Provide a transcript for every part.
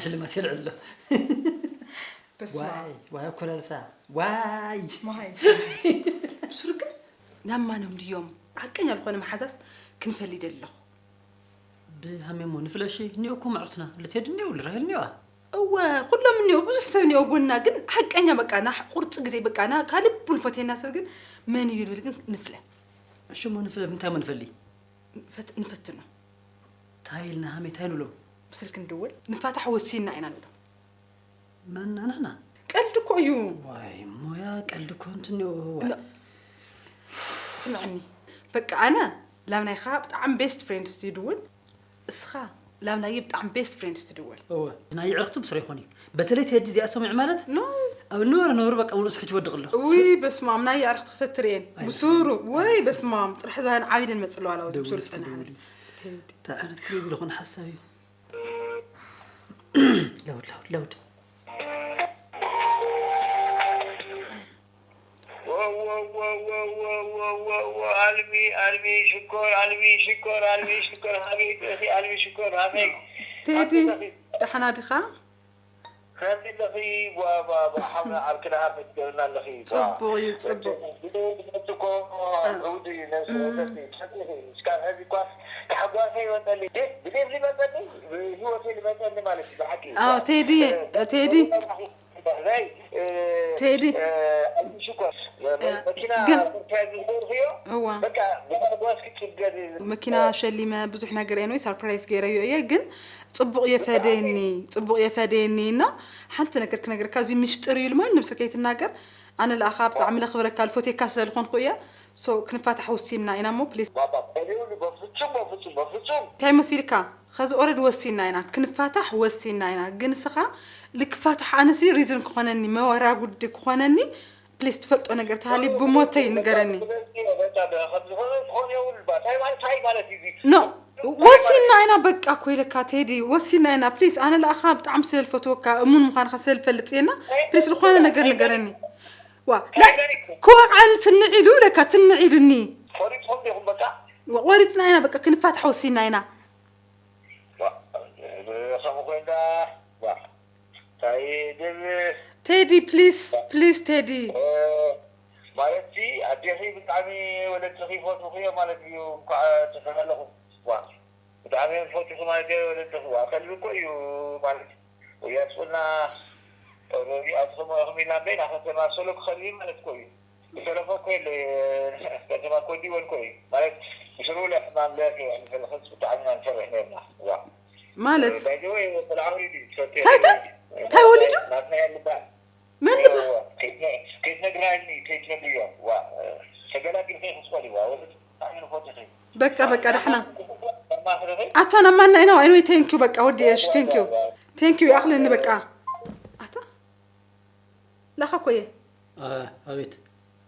ሽልማት የልዕል ኣሎ። በስመ ኣብ። ዋይ ዋይ ኣኮላልሳ ዋይ። መሃይ ብሱር ግን ናብ ማኖም ድዮም ሓቀኛ ዝኾነ መሓዛስ ክንፈሊ ደለኹ። ብሃሜሞ ንፍለሺ እኒኦ እኮ መዕርትና ልትሄድ እኒኦ ልራሄል እኒኦ። እወ ኩሎም እኒኦ ብዙሕ ሰብ እኒኦ ጎና ግን ሓቀኛ በቃ ና ቁርፂ ግዜ በቃ ና ካልብ ንፈትየና ሰብ ግን መን እዩ ልብል ግን ንፍለ። እሺ እሞ ንፍለ እንታይ እሞ ንፈሊ? ንፈት- ንፈትኖ። እንታይ ኢልና ሃሜ እንታይ ንብሎም? ብስልክ ንድውል ንፋታሕ ወሲና ኢና ንብሎም። መን ኣናና? ቀልዲ እኮ እዩ። ዋይ ሞያ ቀልዲ እኮ እንትንዮ። ላ- ስምዕኒ በቃ ኣነ ላብ ናይኻ ብጣዕሚ ቤስት ፍሬንድስ ይድውል እስኻ ላብ ናየ ብጣዕሚ ቤስት ፍሬንድስ ትድውል። እወ ናይ ዕርክቲ ብስሩ ይኾን እዩ። በተለይ ቴዲ እዚኣ ሰሚዕ ማለት ኖ ኣብ ነበረ ነበሩ በቃ ሙሉእ ስሕት ይወድቕ ኣሎ። ውይ በስማም ናይ ኣርክቲ ከተትርየን ብሱሩ ወይ በስማም ጥራሕ ዝባን ዓቢደን መፅለዋ ላው ብሱሩ ፀናሓ ቴዲ እንታይ ዓይነት ክሬዚ ዝኾነ ሓሳብ እዩ። ለውድ ለውድ ለውድ አልሚ አልሚ ሽኮር አልሚ ሽኮር አልሚ ሽኮር ሀበይ ጥእኺ አልሚ ሽኮር ሀበይ ቴዲ ደሓና ዲኻ? ከምዚ ኣለኺ ቧ ቧ ቧ ሓምና ዓርክና ሃብ ትገብርና ኣለኺ ቧ ፅቡቕ እዩ ፅቡቕ ብደይ ዝመፅኮ እውዲ ነብሲ ወሰቲ ሰጢኺ እስካብ ሕዚ እኳስ ታሕጓሰ ይመፀኒ ዴት ብዴት ዝመፀኒ ብህይወተይ ዝመፀኒ ማለት እዩ ብሓቂ ኣዎ ቴዲ ቴዲ ናይ ቴዲ ሽኮር መኪና ግን ሰርፕራይዝ ዝገብርክዮ እዋ በቃ ብታሕጓስ ክፅገድ መኪና ሸሊመ ብዙሕ ነገር እየ ወይ ሰርፕራይዝ ገይረዮ እየ ግን ፅቡቕ የፈደየኒ ፅቡቕ የፈደየኒ እና ሓንቲ ነገር ክነግርካ እዚ ምሽጥር እዩ ልማን ንብሰ ከይትናገር ኣነ ለኣኻ ብጣዕሚ ለኽብረካ ልፎቴካ ስለ ዝኾንኩ እየ ሶ ክንፋታሕ ወሲንና ኢና እሞ ፕሊስ ባባ በሊውኒ በፍፁም በፍፁም በፍፁም እንታይ መሲልካ ከዚ ኦረድ ወሲንና ኢና ክንፋታሕ ወሲንና ኢና ግን ንስኻ ልክፋታሕ ኣነሲ ሪዝን ክኾነኒ መወራጉዲ ክኾነኒ ፕሊስ ትፈልጦ ነገር ተሃልዩ ብሞተይ ንገረኒ ኖ ወሲና ኢና በቃ እኮ ኢለካ ቴዲ ወሲና ኢና ፕሊስ ኣነ ለኣኻ ብጣዕሚ ስለ ዝፈትወካ እሙን ምዃንካ ስለ ዝፈልጥ እየና ፕሊስ ዝኾነ ነገር ንገረኒ ዋ ክወቕዓኒ ትንዕ ኢሉ ኢለካ ትንዕ ኢሉኒ ቆሪፅና ኢና በቃ ክንፋትሕ ወሲና ኢና ቴዲ ፕሊስ ፕሊስ ቴዲ ማለት ኣዴኺ ብጣዕሚ ወለድኺ ይፈትውኽዮ ማለት እዩ እንኳዕ ትኽን ኣለኹ ብጣዕሚ እዮም ዝፈትውኺ ማለት እዮም ወለድኺ ከልቢ እኮ እዩ ማለት ወያስቁልና ኣብሰማኹም ኢልና በይና ከተማሰሉ ክኸልቢ ማለት እኮ እዩ ዝተረፈ እኮ የለ ከተማ ኮዲ ወልኮ እዩ ማለት ምስሉ ለሕማም ለያት ይውዕል ፈለኸስ ብጣዕሚ ኢና ንፈርሕ ነርና ዋ ማለት ባይዘወይ ቆልዓ ወሊዱ ሰብቴ እንታይ እንታይ እንታይ ወሊዱ ናትና የልባል መን ልባ ከይትነግራኒ ከይትነግርዮ ዋ ተገላግልከ ክስቆል ዋ ወዚ ብጣዕሚ ንፈትኺ በቃ በቃ ዳሕና ማስረኸ ኣታ ናማና ኢና anyway thank you በቃ ወዲ እሺ thank you thank you ይኣኽለኒ በቃ ኣታ ላኻ ኮየ ኣቤት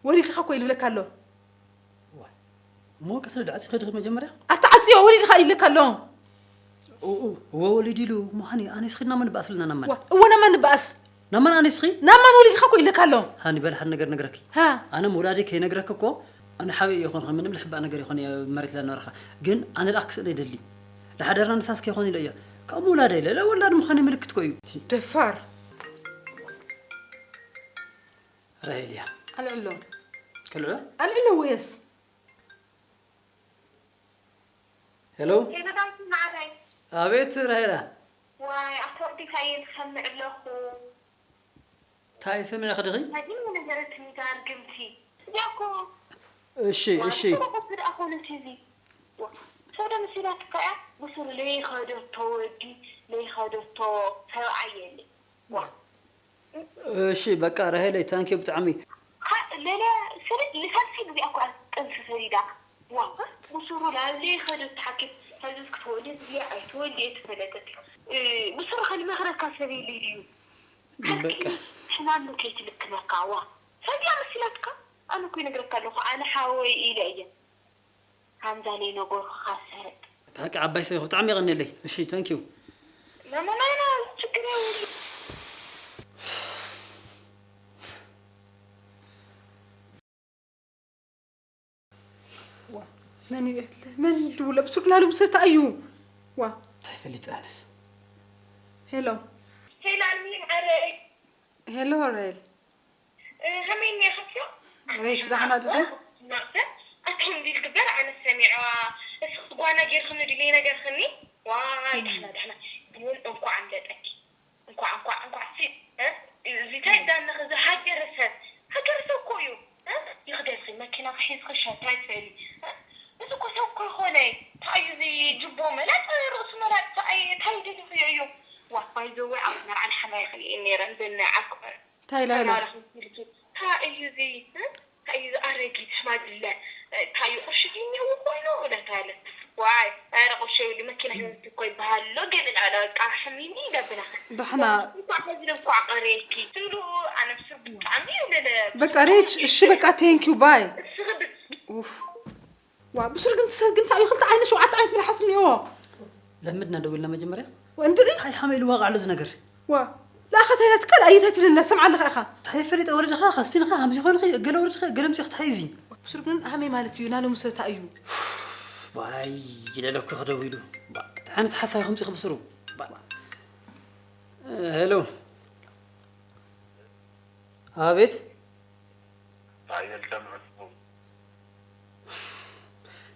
ወሊድኻ ኮይ ልብለካ ኣሎ እሞ ቀስለ ዳዕፂ ከድኺ መጀመርያ ኣታ ዓፅዮ ወሊድኻ ይልካ ኣሎ እዎ ወሊድ ኢሉ ምዃን ኣነ ስኺ ናመን ንበኣስ ኣለና ናማን እዎ ናማን ንበኣስ ናማን ኣነ ስኺ ናማን ወሊድኻ ኮይ ልካ ኣሎ ሃኒ በል ሓደ ነገር ንገረኪ ሃ ኣነ ምውላደይ ከይነግረኪ እኮ ኣነ ሓበይ ይኾንኹ ምንም ልሕባእ ነገር ይኾን እየ መሬት ለንበረኻ ግን ኣነ ደኣ ክስእነ ይደሊ ለሓደርና ንፋስ ከይኾን ኢለ እየ ካብ ምውላደ ኢለ ለወላድ ምዃነ ምልክት ኮ እዩ ደፋር ራሄል እያ ኣልዕሎ ከልዑ ኣልዕሎ ወየስ ሄሎ ሄሎ ዳዊት ማዕረይ ኣቤት ራሄላ ዋይ ኣቶ ኦርዲታ እየ ዝሰምዕ ኣለኹ እንታይ ሰሚዕኺ ድኺ መዲም ነገረትኒ ዳርግምቲ እዚኣ እኮ እሺ እሺ ተረፈት ደኣ ኮነት እዚ ሰውደ መሲላትካ እያ ብሱር ለይኸደቶ ወዲ ለይኸደቶ ሰብኣይ የለ ዋ እሺ በቃ ራሄለይ ታንኪ ብጣዕሚ ሌላ ሰለ ንሳልሳይ ግዜ እኳ ጥንሲ ፈሪዳ ዋ ብሱሩ ላለ ይኸደት ሓኪም ሕዝስ ክትወልድ እያ ኣይትወልድ እየ ትፈለጠት ብሱሩ ከልመኽረካ ሰብ የለይ ድዩ በቃ ሕማም ከይትልክመካ ዋ ሰብያ መሲላትካ ኣነ እኮ ይነግረካ ኣለኹ ኣነ ሓወይ ኢለ እየ ሃምዛ ለይነገርኩኻ ሰጥ ብሓቂ ዓባይ ሰብ ኢኹ ብጣዕሚ የቐንየለይ እሺ ታንኪዩ መመናና ችግር የብሉ መን እዩ እህለ መን ድውለ ብሱር ክላሉ ምሰታ እዩ ዋ እንታይ ፈሊጥ ኣነስ ሄሎ ሄሎ ኣልሚ ማዓረይ። ሄሎ ራሄል። እ፣ ከመይ እኒኣ ከፍሎ? ሬች፣ ደሓና ዲኺ? ናብተ ኣቶም ዲል ግበር ኣነ ሰሚዐዋ። እስኺ ጓና ጌርክኒ ድዩ ዘይነገርክኒ? ዋይ፣ ዳሕና፣ ዳሕና። ግን እንኳዕ ኣምለጠኪ። እንኳዕ፣ እንኳዕ፣ እንኳዕ ሲ-፣ እ? እዚ እንታይ ዳነኸ እዚ ሃገረሰብ? ሃገረሰብ እኮ እዩ። እ? ይኽደልኺ፣ መኪናኺ ሒዝኺ ሸታይ ትበሊ። እ? እዚ እኮ ሰብ እኮ ይኾነ። እንታይ እዩ እዚ ጅቦ መላጥ፣ ርእሱ መላጥ፣ እንታይ፣ እንታይ ደሊኹ እዩ? ዋ፣ by the way፣ ኣብ መርዓ ንሓማይ ክልእየን ነይረን፣ በናይ ዓርኩ እንታይ ኢላ በላ? ተናረኽን ኢልኪ። እንታይ እዩ እዚ? እ? እንታይ እዩ እዚ ኣረጊት ሽማግለ? እንታይ እዩ ቅርሺ ድዩ እኒአዎ ኮይኑ? እለ ታለ። ዋይ፣ ኣረ ቅርሺ የብሉ፣ መኪና ሂወት እኮ ይበሃል ኣሎ። ገለ ላለ በቃ ሕሚኒ ለብናኸ። ደሕና። እንኳዕ ሕዚ እንኳዕ ቀረየኪ። ትብሉ ኣነ ብስር ብጣዕሚ እዩ ለለ። በቃ ሬች፣ እሺ በቃ፣ thank you፣ bye። እስኺ ብስ- ኡፍ። ዋ፣ ብሱር ግን ትሰብ ግን እንታይ እዩ? ክልተ ዓይነት ሸውዓተ ዓይነት መልሓስ እኒኦ። ለምድና ደው ኢልና መጀመርያ። እንድዒ? እንታይ ሓመይ ልዋቕ ኣሎ እዚ ነገር? ዋ፣ ለኣኻ እንታይ ኢላ ትካል? ኣየታይ ትብለና? ስምዓ ኣለኻ ኢኻ። እንታይ ፈሊጠ ወረድኻ፣ ከስቲንኻ፣ ከምዚ ኾንኺ፣ እገለ ወረድኺ፣ እገለ ምፂ፣ እንታይ እዩ እዚ? ብሱር ግን ሃመይ ማለት እዩ፣ ናሎም ሰታ እዩ። ዋይ፣ ይለለኩ ክደው ኢሉ። ባ-፣ እንታይ ዓይነት ሓሳብ ከምፂ ክብስሩ? ባ-፣ ሄሎ። ኣቤት። እንታይ እየ ዝሰምዕ ኣለኹ?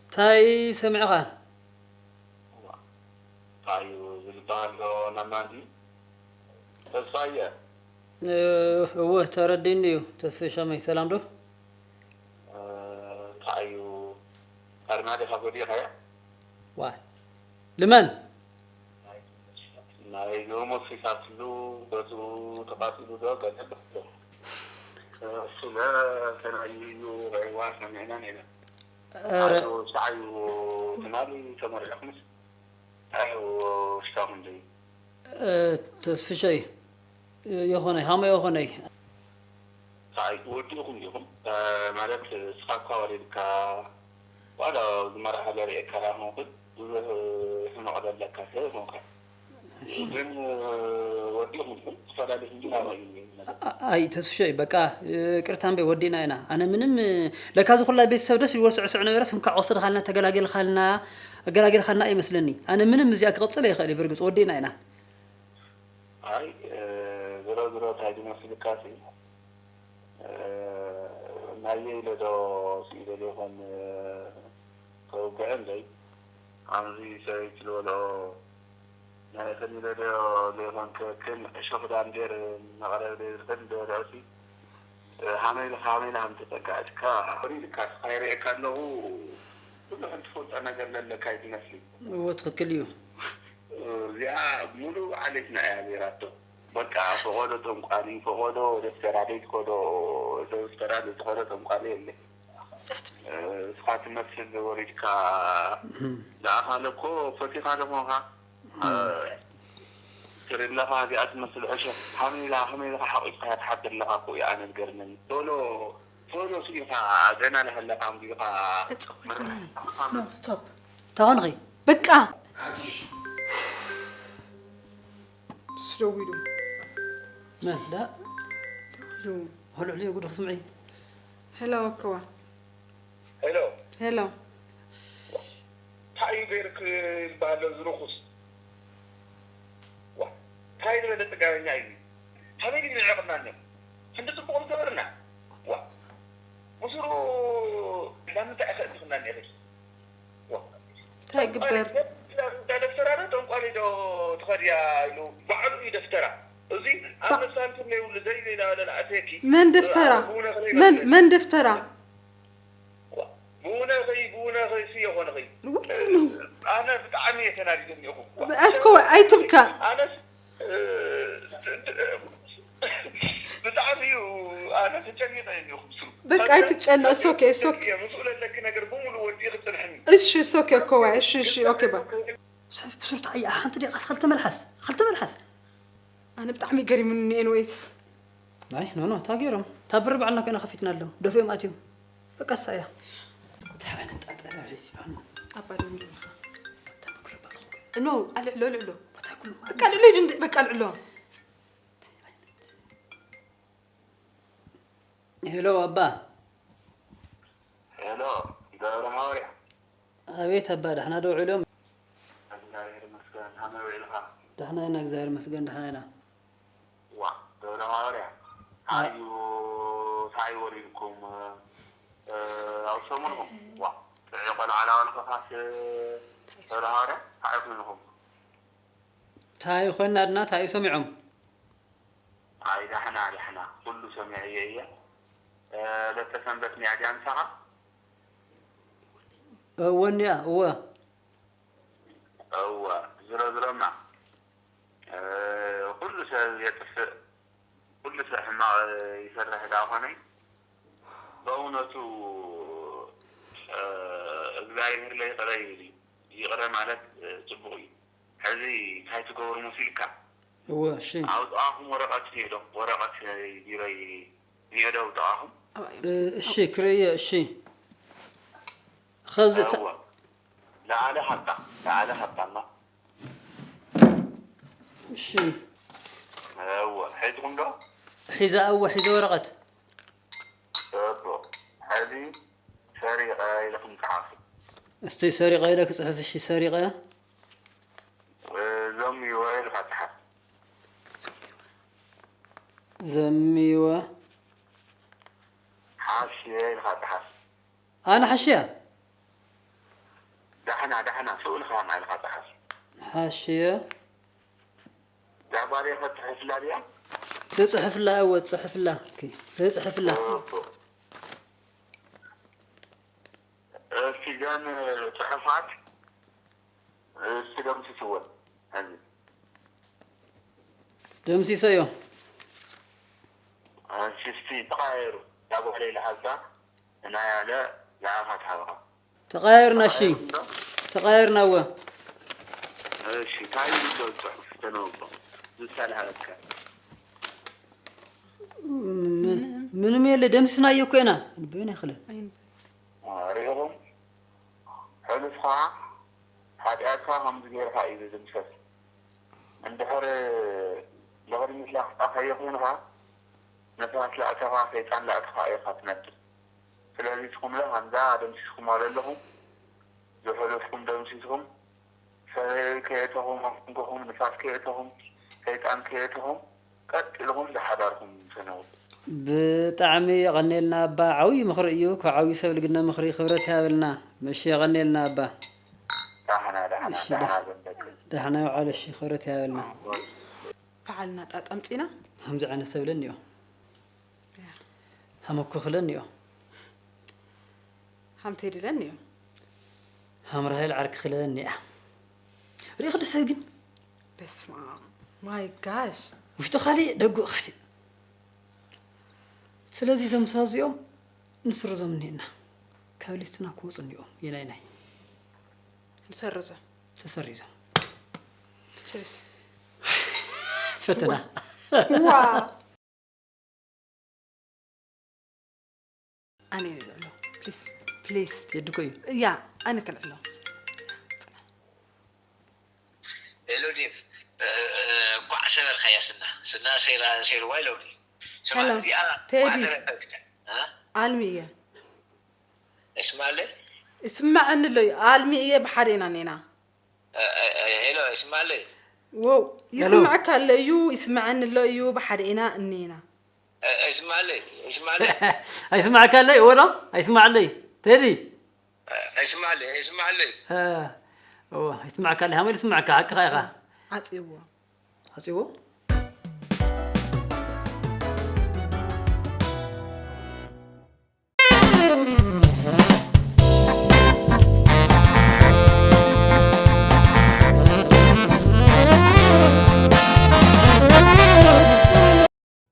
እንታይ ሰሚዕኻ? እንታይ እዩ ዝልበሃል ዶ ናማ እንድዩ? ተስፋየ። እ፣ እወ፣ ተረዲእኒ እዩ። ተስፋ ሻመይ፣ ሰላም ዶ? እ፣ እንታይ እዩ? ኣርማ ዲኻ ጎዲእኻያ? ዋይ። ልመን? ናይ ሎሚ ፊሳትሉ ገጹ ተቓጺሉ ዶ ገለ ኣሎ? ስለ ተናይዩ ሬዋ ሰሚዕና ኔና። ኧረ። ኣቶ ሰዓዩ ትማሊ ተመሪዕኩምስ? ኣዩ ሽታኹም ደይ? እ፣ ተስፍሸይ፣ እ፣ የኾነይ፣ ሃመ የኾነይ። ሰዓይ ወዲእኹም ዲኹም? እ፣ ማለት ንስኻ እኳ ወሪድካ ዋላ ኣብዚ መርዓ ለርእየካ ደኣ ኾንኩን ብዙሕ ሕመቕ ዘለካ ሰብ ኾንካ። እሺ። ግን ወዲእኹም ዲኹም? ተፈላለኹም ግን ኣበይ እዩ ነገር? ኣ-፣ ኣይ፣ ተስፍሸይ፣ በቃ፣ ይቅርታ እምበይ፣ ወዲእና ኢና። ኣነ ምንም፣ ለካ እዚ ኩላ ቤተሰብ ደስ ይብል ስዕስዕ ነበረስ፣ እንኳዕ ወሰድኻልና፣ ተገላገልካልና፣ ኣገላገልካልና ኣይመስለኒ። ኣነ ምንም እዚኣ ክቕጽል ኣይኽእል እየ፣ ብርግጽ ወዲእና ኢና። ኣይ፣ እ፣ ዝሮ ዝሮ እንታይ ድመስልካ ሲ፣ እ፣ ናየ ኢለ ዶ ስኢለ ዶ ይኾን፣ እ፣ ተወግዐ እምበይ፣ ኣምዚ ሰበይቲ ዝበልኦ ናይ እኽል ኢለ ዶ ዘይኮንከክን እሾኽ ዳንዴር መቕረብ ዘይብልክን ዶ ርእሲ፣ እ፣ ሃመይ ኢልካ፣ ሃመይ ኢልካ ከም ተጸጋዕትካ፣ ፍሪ ኢልካ ስኻ ይርእየካ ኣለኹ። ብዙሕ ትፈልጦ ነገር ለለካ እዩ ትመስል። እዎ፣ ትኽክል እዩ። እዚኣ ሙሉእ ዓሌትና እያ ገይራቶ። በቃ፣ ፈቖዶ ጠንቋሊ፣ ፈቖዶ ደፍተራ፣ ዘይትኸዶ ደፍተራ፣ ዘይትኸዶ ጠንቋሊ የለ። እዛ ትብል። እ፣ እስኻ ትመስል ወሪድካ፣ እም። ዝኣኻለ እኮ ፈቲኻ ዶ ኾንካ? እም። እ፣ ትርኢ ኣለኻ፣ እዚኣ ትመስል ዕሾኽ። ሃመይ ኢላ፣ ሃመይ ኢልካ ሓቂፍካ ትሓድር ኣለኻ እኮ እዩ ኣነ ዝገርመኒ። ቶሎ፣ ቶሎ ስኢኻ፣ ገና ለሃለኻ ኣንቢብኻ ተጸወድኒ። ምርሕ-፣ No, stop። እንታይ ኾንኺ? በቃ። እሱ ደዊሉ። መን? ዳ? ደዊሉ። ሆ፣ ልዕሊ ጉድ ክትስምዒ። ሄሎ፣ ወከዋ። ሄሎ። ሄሎ። እንታይ እዩ ገይርክ ዝበሃል እዚ ርኹስ? ዋ፣ እንታይ ዝበለ ጥጋበኛ እዩ? ከመይ ድዩ ንዕቕና እኒኦ? ክንዲ ጽቡቕ ዝገበርና? ዋ፣ ብስሩ ናብ ምንታይ ኢኺ እቲኽና እኒኢኺ? እንታይ ይግበር? ደፍተራ ዶ ጠንቋሊ ዶ ትኸድያ ኢሉ ባዕሉ እዩ ደፍተራ። እዚ ኣብ ባ- መሳንቱር ዘይብሉ ዘይሌላ ለላ ኣትየኪ። መን ደፍተራ? ኣብ ብውነ ከለይ መን፣ ይመስለኒ። መን ደፍተራ? ብውነ ኸይ፣ ብውነ ኸይ ሲ የኾነ ኸይ። ውይ፣ ነው። ኣነ ብጣዕሚ እየ ተናዲደ እኒኦኹ። ኣትኮ፣ ኣይትብካ። ኣነስ ብጣዕሚ እዩ፣ ኣነ ተጨኒቐ እየ እኒኦኹ። በቃ ኣይትጨነቕ፣ it's okay, it's okay። ምስኡ ለለኪ ነገር ብምሉእ ወዲእኺ ጽንሕኒ። እሺ፣ it's okay እኮ፣ እሺ፣ እሺ፣ okay፣ ባይ። ሰብ ብሱር ተዓያ፣ ሓንቲ ደቂቃ፣ ክልተ መልሓስ፣ ክልተ መልሓስ። ኣነ ብጣዕሚ ገሪሙኒ፣ ኤንዌይስ። ኣይ፣ ኖ፣ ኖ፣ እታ ገይሮም። እታ ብር ባዕልና ኮይና ከፊትናሎም። ደፊኦም ኣትዮም። በቃ እሳ እያ። እንታይ ዓይነት ጣጣ እያ፣ በስመ ኣብ። ኣባ ደም ደምኻ። እታ ምክሪ ባልኹም። ኖ፣ ኣልዕሎ፣ ኣልዕሎ። ቦታ ኩሉ በቃ ኣልዕሎ፣ ይድንድዕ፣ በቃ ኣልዕሎ። እንታይ ዓይነት ሄሎ ኣባ። ሄሎ፣ ገብረ ሃዋርያ። ኣቤት ኣባ፣ ዳሕና ዶ ውዒሎም? እግዚኣብሔር ይመስገን፣ ከመይ ውዒልካ? ዳሕና ኢና፣ እግዚኣብሔር ይመስገን፣ ዳሕና ኢና። ገብረ ሃዋርያ፣ አ- ኣዩ፣ ታይ ወሪድኩም? እ፣ ኣብ ሰሙንኹም? ዋ፣ ጥዑይ ቆልዓ ላበልኩኻስ፣ ገብረ ሃዋርያ፣ ታይ ኮይንኹም? ታይ ኮይና ኣድና፣ ታይ ሰሚዖም? ኣይ፣ ዳሕና፣ ዳሕና፣ ኩሉ ሰሚዐዮ እየ። እ፣ ለተ ሰንበት ኒያ ድያ ምሳኻ? እወ፣ ኒያ፣ እወ። እወ፣ ዝሮ ዝሮማ፣ እ፣ ኩሉ ሰብ የጥፍእ፣ ኩሉ ሰብ ሕማቕ ይሰርሕ ደኣ ኾነ፣ በእውነቱ፣ እ፣ እግዚኣብሔር ለይቕረ ይብል እዩ። ይቕረ ማለት፣ እ፣ ጽቡቕ እዩ። ሕዚ እንታይ ትገብሩ መሲልካ? እወ፣ እሺ። ኣብ ጥቓኹም ወረቐት እኒኦ ዶ? ወረቐት ቢሮይ እኒኦ ዶ ኣብ ጥቓኹም? እ፣ እሺ፣ ክርእዮ፣ እሺ። ኸዚ ተ- እወ። ለዓለ ሃብታ፣ ለዓለ ሃብታማ። እሺ። እወ፣ ሒዝኩም ዶ? ሒዛ፣ እወ፣ ሒዘ ወረቐት። ጽቡቕ። ሕዚ ሰሪቐ ኢልኩም ጸሓፉ። እስቲ ሰሪቐ ኢለ ክጽሕፍ፣ እሺ፣ ሰሪቐ። እ፣ ዘምይወ ኢልካ ጸሓፍ። ዘምይወ። ሓሽየ ኢልካ ጸሓፍ። ኣነ ሓሽያ? ዳሕና፣ ዳሕና፣ ስኡልካ ኢልካ ጸሓፍ። ሓሽየ። እዛ ጓለይ ከጽሕፍላ ድያ? ትጽሕፍላ፣ እወ፣ ትጽሕፍላ። ኦኬ፣ ትጽሕፍላ። ጽቡቕ። እስቲ እዘን ጽሑፋት እስቲ ደምስስወን። ሕዚ። ደምሲሰዮ። እሺ፣ እስቲ ተቐያየሩ። እዛ ጓለይ ልሓዛ፣ ናይ ኣለ ንዓኻ ትሃብኻ። ተቐያየርና፣ እሺ። ተቐያየርና እወ። እሺ፣ እንታይ እዩ ዘሎ ጽሑፍ? ተነብቦ። ዝሳል ሃበካ። ምን-፣ ምንም የለ፣ ደምስስናዮ እኮ ኢና። ንበይና ይኽእለ። ሪኢኹም? ሕሉፍኻ፣ ሓጢኣትካ ከምዚ ጌርካ እዩ ዝድምሰስ። እንድሕር ንቕድሚት ላዕልኻ ከይኮንካ፣ ንፋስ ላእተኻ፣ ሰይጣን ላእተኻ ኢኻ ትነብር። ስለዚ ንስኹምለ ከምዛ ደምሲስኩማ ዘለኹም፣ ዝሕሉፍኩም ደምሲስኩም፣ ሰማይ ከየእተኹም፣ ኣብ መንጎኹም ንፋስ ከየእተኹም፣ ሰይጣን ከየእተኹም፣ ቀጥ ኢልኹም ዝሓዳርኩም ሰነው። ብጣዕሚ የቐኔልና ኣባ፣ ዓብዪ ምኽሪ እዩ። ካብ ዓብዪ ሰብ ልግነ ምኽሪ፣ ክብረት ይሃበልና። መሺ የቐኔልና ኣባ። ዳሕና፣ ዳሕና፣ እሺ፣ ዳሕና ዳ-፣ ዘንበክ። ዳሕና ይውዓል። እሺ፣ ክብረት ይሃበልና። በዓል ናጣ ጠምጺና። ከምዚ ዓይነት ሰብ ለኒዮ። ሃመኩ ክለኒዮ። ሃምቴ ድለኒዮ። ሃምራሄል ዓርኪ ክለኒያ። ሪኢኽ ደሰ ግን? በስመ ኣብ። ማይ ጋሽ። ውሽጡ ካሊእ፣ ደጉ ካሊእ። ስለዚ እዞም ሰባት እዚኦም ንስርዞም እኒአና። ካብ ሊስትና ክወፁ እኒኦም። የናይ ናይ? ንሰርዞም። ተሰሪዞም። ሽሪስ። ፈተና። ዋ። ኣነ ንልዕሎ፣ ፕሊስ፣ ፕሊስ። የድኮ እዩ። ያ፣ ኣነ ክልዕሎ። ሄሎ ዴቭ፣ እ፣ እ፣ እንኳዕ ሰበርካያ ስና። ስና ሰይራ፣ ሰይርዋ ኢሎሚ። ስማ፣ ሄሎ፣ እዚኣ ቴዲ። ማዕተብ ኣይፈልጥን። እ? ኣልሚ እየ። እስማለ? እስማዕኒ ኣሎ እዩ። ኣልሚ እየ፣ ብሓደ ኢና ኔና። እ፣ እ፣ እ፣ ሄሎ፣ እስማለ? ዎው፣ ሄሎ። ይስምዐካ ኣሎ እዩ፣ ይስምዐኒ ኣሎ እዩ፣ ብሓደ ኢና እኒና። እ፣ እስማለ፣ እስማለ? ኣይስምዐካ ኣሎ እዩ፣ ወዶ? ኣይስምዓለይ፣ ቴዲ? እ፣ እስማለ፣ እስማለ? እ፣ እዎ፣ ኣይስምዐካ ኣሎ፣ ሃመል ይስምዐካ፣ ሓቅኻ ኢኻ። ዓጽይዎ። ዓጽይዎ?